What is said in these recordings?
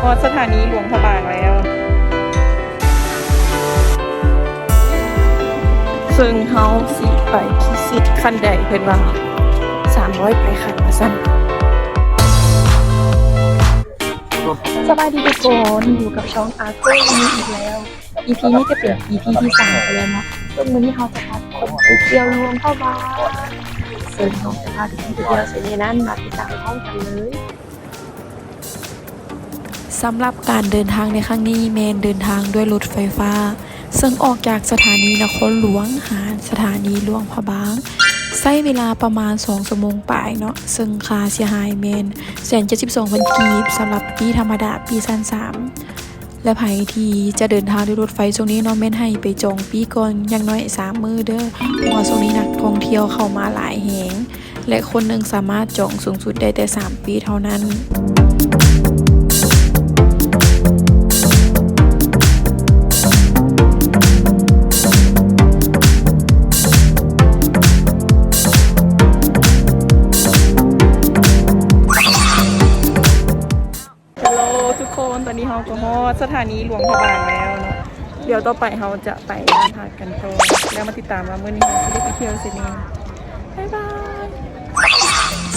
ຮອດສະຖານີຫຼວງພະບາງແລ້ວ ເຊິ່ງເຮົາຊິໄປທີ່ເສັ້ນຂັ້ນໄດ ເພິ່ນວ່າສາມຮ້ອຍປາຍຂັ້ນວ່າຊັ້ນ. ສະບາຍດີທຸກຄົນ ຢູ່ກັບຊ່ອງອາໂກມີອີກແລ້ວ. ອີພີນີ້ຈະເປັນອີພີທີສາມໄປແລ້ວເນາະ ເຊິ່ງມື້ນີ້ເຮົາຈະພາທຸກຄົນໄປທ່ຽວຫຼວງພະບາງ ເຊິ່ງເຮົາຈະພາທຸກຄົນໄປທ່ຽວໃສແດ່ນັ້ນ ມາຕິດຕາມພ້ອມກັນເລີຍ. ສຳລັບການເດີນທາງໃນຄັ້ງນີ້ແມ່ນເດີນທາງດ້ວຍລົດໄຟຟ້າ ເຊິ່ງອອກຈາກສະຖານີນະຄອນຫຼວງຫາສະຖານີຫຼວງພະບາງ ໃຊ້ເວລາປະມານສອງຊົ່ວໂມງປາຍເນາະ ເຊິ່ງຄ່າເສຍຫາຍແມ່ນແສນເຈັດສິບສອງພັນກີບ ສຳລັບປີ້ທຳມະດາ ປີ້ຊັ້ນສາມ ແລະ ໃຜທີ່ຈະເດີນທາງດ້ວຍລົດໄຟຊ່ວງນີ້ເນາະ ແມ່ນໃຫ້ໄປຈອງປີ້ກ່ອນຢ່າງໜ້ອຍສາມມື້ເດີ້ ເພາະວ່າຊ່ວງນີ້ນັກທ່ອງທ່ຽວເຂົ້າມາຫຼາຍແຮງ ແລະ ຄົນໜຶ່ງສາມາດຈອງສູງສຸດໄດ້ແຕ່ສາມປີ້ເທົ່ານັ້ນ. ຮາໂລທຸກຄົນ ຕອນນີ້ເຮົາກໍຮອດສະຖານີຫຼວງພະບາງແລ້ວເນາະ ດຽວຕໍ່ໄປເຮົາຈະໄປບ້ານພັກກັນຕໍ່ ແລ້ວມາຕິດຕາມວ່າມື້ນີ້ເຮົາຊິໄດ້ໄປທ່ຽວໃສແດ່. ບາຍບາຍ.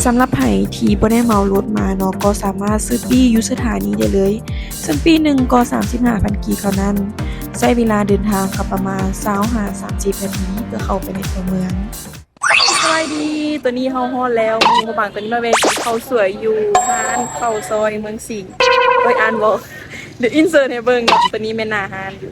ສຳລັບໃຜທີ່ບໍ່ໄດ້ເໝົາລົດມາເນາະ ກໍສາມາດຊື້ປີ້ຢູ່ສະຖານີໄດ້ເລີຍ ເຊິ່ງປີ້ໜຶ່ງກໍສາມສິບຫ້າພັນກີບເທົ່ານັ້ນ ໃຊ້ເວລາເດີນທາງກໍປະມານຊາວຫາສາມສິບນາທີ ເພື່ອເຂົ້າໄປໃນຕົວເມືອງ. ສະບາຍດີ ຕອນນີ້ເຮົາຮອດແລ້ວ ຫຼວງພະບາງ. ຕອນນີ້ມາແວ່ກິນເຂົ້າສວຍຢູ່ຮ້ານເຂົ້າຊອຍເມືອງສິງ ເອີຍ ອ່ານບໍ່ ດຽວອິນເສີດໃຫ້ເບິ່ງເນາະ ຕອນນີ້ແມ່ນໜ້າຮ້ານຢູ່.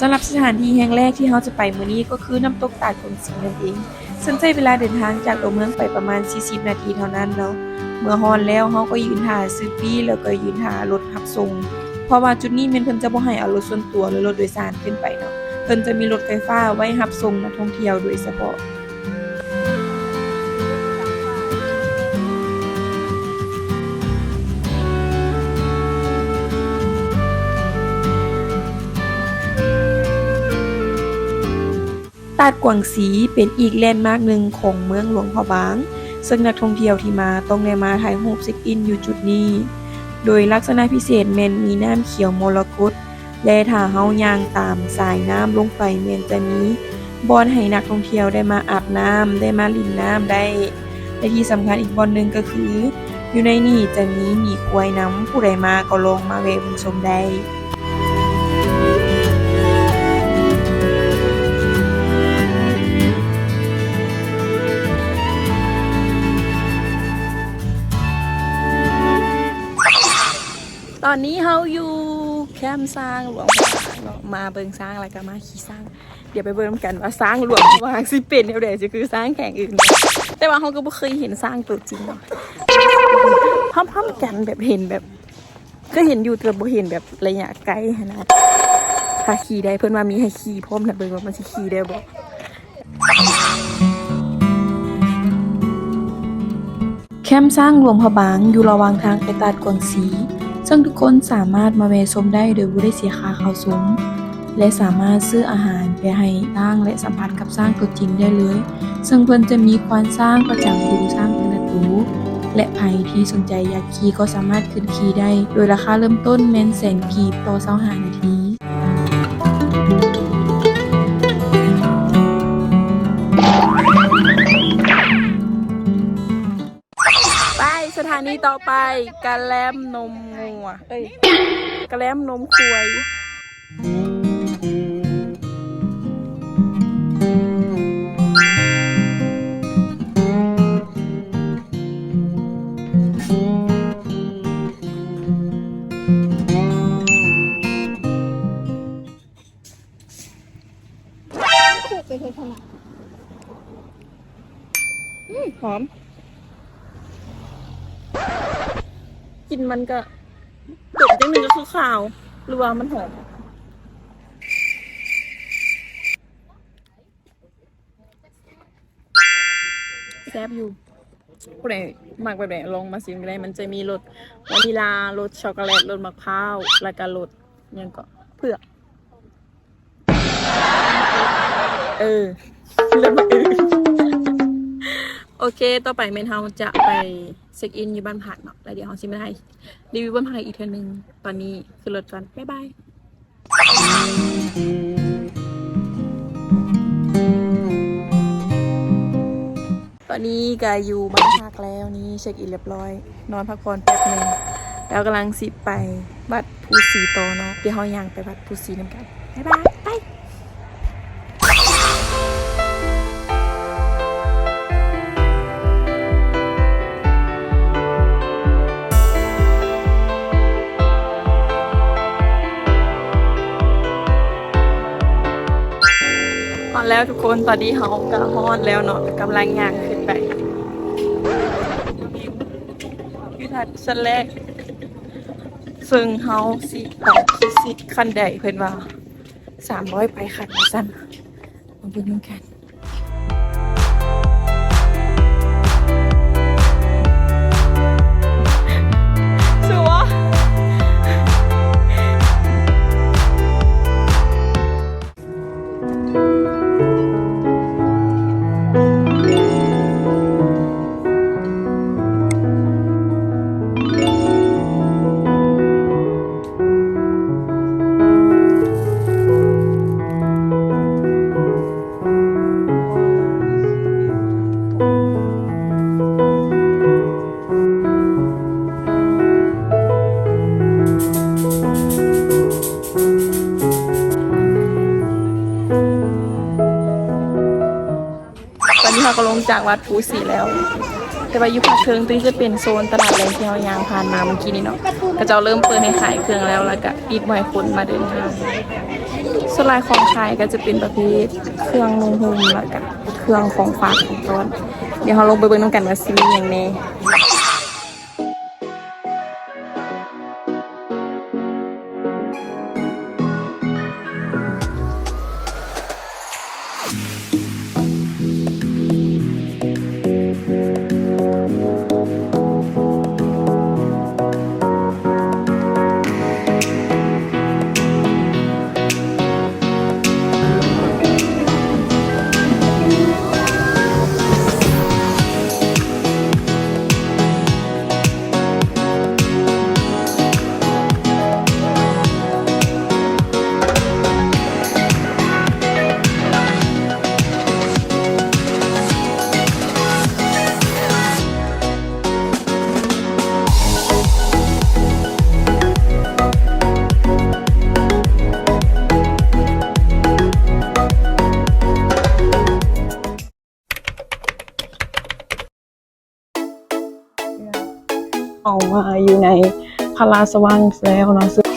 ສຳລັບສະຖານທີ່ແຫ່ງແລກທີ່ເຮົາຈະໄປມື້ນີ້ກໍຄືນ້ຳຕົກຕາດກວາງຊີນັ້ນເອງ ເຊິ່ງໃຊ້ເວລາເດີນທາງຈາກຕົວເມືອງໄປປະມານສີ່ສິບນາທີເທົ່ານັ້ນເນາະ. ເມື່ອຮອດແລ້ວເຮົາກໍຢືນຖ້າຊື້ປີ້ ແລ້ວກໍຢືນຖ້າລົດຮັບສົ່ງ ເພາະວ່າຈຸດນີ້ແມ່ນເພິ່ນຈະບໍ່ໃຫ້ເອົາລົດສ່ວນຕົວ ຫຼື ລົດໂດຍສານຂຶ້ນໄປເນາະ ເພິ່ນຈະມີລົດໄຟຟ້າໄວ້ຮັບສົ່ງນັກທ່ອງທ່ຽວໂດຍສະເພາະ. ຕາດກວາງຊີເປັນອີກແລນມາກໜຶ່ງຂອງເມືອງຫຼວງພະບາງ ເຊິ່ງນັກທ່ອງທ່ຽວທີ່ມາຕ້ອງໄດ້ມາຖ່າຍຮູບເຊັກອິນຢູ່ຈຸດນີ້ ໂດຍລັກສະນະພິເສດແມ່ນມີນ້ຳຂຽວມໍລະກົດ ແລະ ຖ້າເຮົາຍ່າງຕາມສາຍນ້ຳລົງໄປ ແມ່ນຈະມີບ່ອນໃຫ້ນັກທ່ອງທ່ຽວໄດ້ມາອາບນ້ຳ ໄດ້ມາຫຼິ້ນນ້ຳໄດ້ ແລະ ທີ່ສຳຄັນອີກບ່ອນໜຶ່ງກໍຄື ຢູ່ໃນນີ້ຈະມີໝີຄວາຍນຳ, ຜູ້ໃດມາກໍລອງມາແວ່ເບິ່ງຊົມໄດ້. ຕອນນີ້ເຮົາຢູ່ແຄມຊ້າງຫຼວງພະບາງເນາະ ມາເບິ່ງຊ້າງ ແລ້ວກໍມາຂີ່ຊ້າງ. ດຽວໄປເບິ່ງນຳກັນວ່າຊ້າງຫຼວງພະບາງຊິເປັນແນວໃດ ຊິຄືຊ້າງແຂວງອື່ນບໍ່. ແຕ່ວ່າເຮົາກໍບໍ່ເຄີຍເຫັນຊ້າງຕົວຈິງເນາະ ພ້ອມໆກັນ ແບບເຫັນແບບ ເຄີຍເຫັນຢູ່ ແຕ່ບໍ່ເຫັນແບບໄລຍະໃກ້ຫັ້ນນະ. ຖ້າຂີ່ໄດ້ ເພິ່ນວ່າມີໃຫ້ຂີ່ພ້ອມນະ ເບິ່ງວ່າມັນຊິຂີ່ໄດ້ບໍ່. ແຄມຊ້າງຫຼວງພະບາງຢູ່ລະຫວ່າງທາງໄປຕາດກວາງຊີ ເຊິ່ງທຸກຄົນສາມາດມາແວ່ຊົມໄດ້ໂດຍບໍ່ໄດ້ເສຍຄ່າເຂົ້າຊົມ ແລະ ສາມາດຊື້ອາຫານໄປໃຫ້ຊ້າງ ແລະ ສຳຜັດກັບຊ້າງຕົວຈິງໄດ້ເລີຍ ເຊິ່ງເພິ່ນຈະມີຄວານຊ້າງປະຈຳຢູ່ຊ້າງແຕ່ລະໂຕ ແລະ ໃຜທີ່ສົນໃຈຢາກຂີ່ກໍສາມາດຂຶ້ນຂີ່ໄດ້ ໂດຍລາຄາເລີ່ມຕົ້ນແມ່ນແສນກີບຕໍ່ຊາວຫ້ານາທີ. ໄປ ສະຖານີຕໍ່ໄປ ກະແລັມນົມງົວ ເອີຍ ກະແລັມນົມຄວາຍ. ອືມ ຫອມ ກິ່ນມັນກະ ຕົວຢ່າງໜຶ່ງກະຄືຄາວ ຫຼືວ່າມັນຫອມ. ແຊບຢູ່. ຜູ້ໃດມັກແບບໃດລອງມາຊີມກັນໄດ້. ມັນຈະມີລົດວານິລາ, ລົດຊັອກໂກແລັດ, ລົດໝາກພ້າວ ແລ້ວກະລົດຫຍັງເກາະ ເຜືອກ. ເອີ ລົດໝາກອຶ. ໂອເຄ ຕໍ່ໄປແມ່ນເຮົາຈະໄປເຊັກອິນຢູ່ບ້ານພັກເນາະ ແລ້ວດຽວເຮົາຊິມາຖ່າຍຣີວິວບ້ານພັກອີກເທື່ອໜຶ່ງ. ຕອນນີ້ຂຶ້ນລົດກ່ອນ ບາຍບາຍ. ຕອນນີ້ກະຢູ່ບ້ານພັກແລ້ວ ນີ້ເຊັກອິນລຽບຮ້ອຍ ນອນພັກຜ່ອນແປັບໜຶ່ງ ແລ້ວກຳລັງຊິໄປວັດພູສີຕໍ່ເນາະ. ດຽວເຮົາຍ່າງໄປວັດພູສີນຳກັນ ບາຍບາຍ ໄປ. ຮອດແລ້ວທຸກຄົນ ຕອນນີ້ເຮົາກະຮອດແລ້ວເນາະ ກຳລັງຍ່າງຂຶ້ນໄປຢູ່ທາງຊັ້ນແລກ ເຊິ່ງເຮົາຊິໄປທີ່ຊິດຂັ້ນໄດ ເພິ່ນວ່າສາມຮ້ອຍປາຍຂັ້ນວ່າຊັ້ນ ມາເບິ່ງນຳກັນ. ຕອນນີ້ເຮົາກະລົງຈາກວັດພູສີແລ້ວ ແຕ່ວ່າຢູ່ພາກເທິງ ໂຕນີ້ຈະເປັນໂຊນຕະຫຼາດແລງທີ່ເຮົາຍ່າງຜ່ານມາມື້ກີ້ນີ້ເນາະ. ເຂົາເຈົ້າເລີ່ມເປີດໃຫ້ຂາຍເຄື່ອງແລ້ວ ແລ້ວກະປິດບໍ່ໃຫ້ຄົນມາເດີນທາງ. ສ່ວນຫຼາຍຂອງຂາຍກະຈະເປັນປະເພດເຄື່ອງນຸ່ງຫົ່ມ ແລ້ວກະເຄື່ອງຂອງຝາກຂອງຕ້ອນ. ດຽວເຮົາລົງໄປເບິ່ງນຳກັນວ່າຊິມີຫຍັງແດ່. ເຮົາມາຢູ່ໃນພະລາຊະວັງແລ້ວເນາະ ເຊິ່ງ